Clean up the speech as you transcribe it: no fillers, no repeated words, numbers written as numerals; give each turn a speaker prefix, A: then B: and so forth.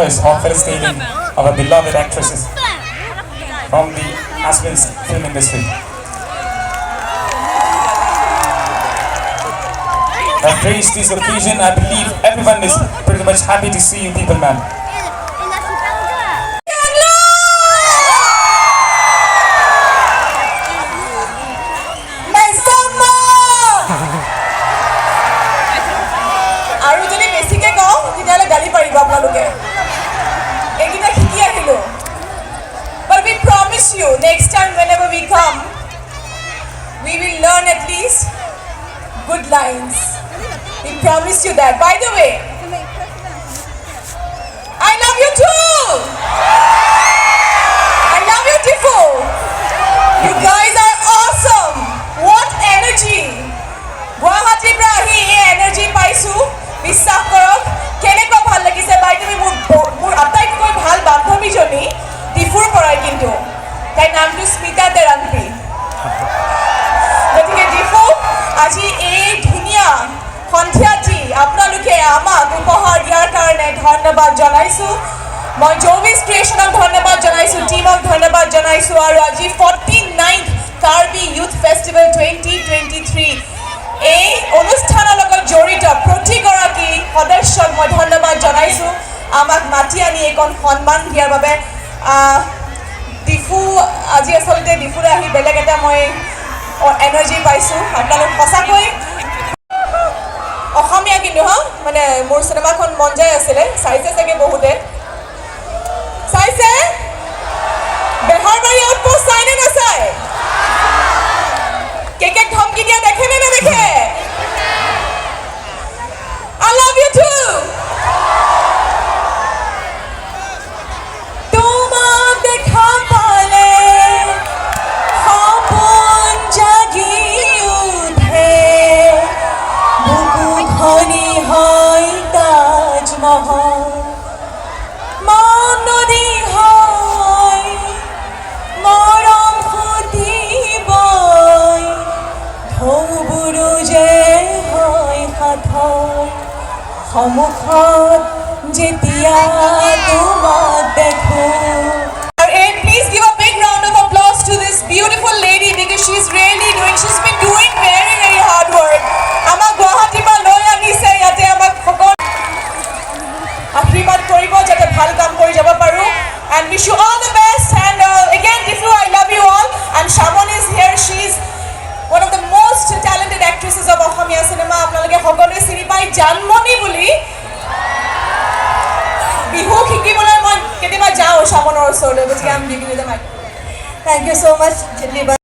A: honors of felicitating our beloved actresses from the Assamese film industry. I've graced this occasion. I believe everyone is pretty much happy to see you people, ma'am.
B: আৰু যদি বেছিকে কওঁ, তেতিয়াহ'লে গালি পাৰিব আপোনালোকে। এইকেইটা শিকি আহিলোঁ। But we promise you, next time whenever we come, we will learn at least good lines. We promise you that. By the way, I love you too! I love you, Diphu! You guys are awesome! What energy! গুৱাহাটীৰ পৰা আহি এই energy পাইছোঁ, বিশ্বাস কৰক, কেনেকুৱা ভাল লাগিছে। বাই তুমি মোৰ আটাইতকৈ ভাল বান্ধৱীজনী ডিফুৰ পৰাই কিন্তু, তাইৰ নামটো স্মিতা তেৰাংপি। গতিকে ডিফু, আজি এই ধুনীয়া সন্ধিয়াটি আপোনালোকে আমাক উপহাৰ দিয়াৰ কাৰণে ধন্যবাদ জনাইছোঁ। মই জৌবিজ ক্ৰিয়েশ্যনক ধন্যবাদ জনাইছোঁ, টীমক ধন্যবাদ জনাইছোঁ। আৰু আজি 49th Karbi Youth Festival 2023, এই অনুষ্ঠানৰ লগত জড়িত প্ৰতিগৰাকী সদস্যক মই ধন্যবাদ জনাইছোঁ, আমাক মাতি আনি এইকণ সন্মান দিয়াৰ বাবে। ডিফু, আজি আচলতে ডিফুলৈ আহি বেলেগ এটা মই এনাৰ্জি পাইছোঁ। আপোনালোক সঁচাকৈ অসমীয়া কিন্তু হা, মানে মোৰ চিনেমাখন মন যায় আছিলে, চাইছে চাগে বহুতে চাইছে। বেহাৰবাৰী আউটপোষ্ট চাই নে নাচায়? কেকেক ধমকি দিয়া দেখে নে নেদেখে? I love you too! তোমাক দেখা পালে সপোন জাগি উঠে, বুকুখনি হয় তাজমহল, মন নদী হয়, মৰম সুধিবই, ঢৌবোৰো যে হয় সাঁথৰ, সন্মুখত যেতিয়া তোমাক দেখো। And please give a big round of applause to this beautiful lady because she's been doing very, very hard work. আমাক গুৱাহাটীৰ পৰা লৈ আনিছে ইয়াতে। আমাক সকলো আশীৰ্বাদ কৰিব যাতে ভাল কাম কৰি যাব পাৰোঁ, and wish you all the best. And again, Diphu, I love you all. And Shamon is here. She's one of the most talented actresses of Asamiya cinema. আপোনালোকে সকলোৱে চিনি পায় জানমণি বুলি। বিহু শিকিবলৈ মই কেতিয়াবা যাওঁ শ্যামনৰ ওচৰলৈ। গতিকে আমি giving you the mic.
C: Thank you so much, Jitli.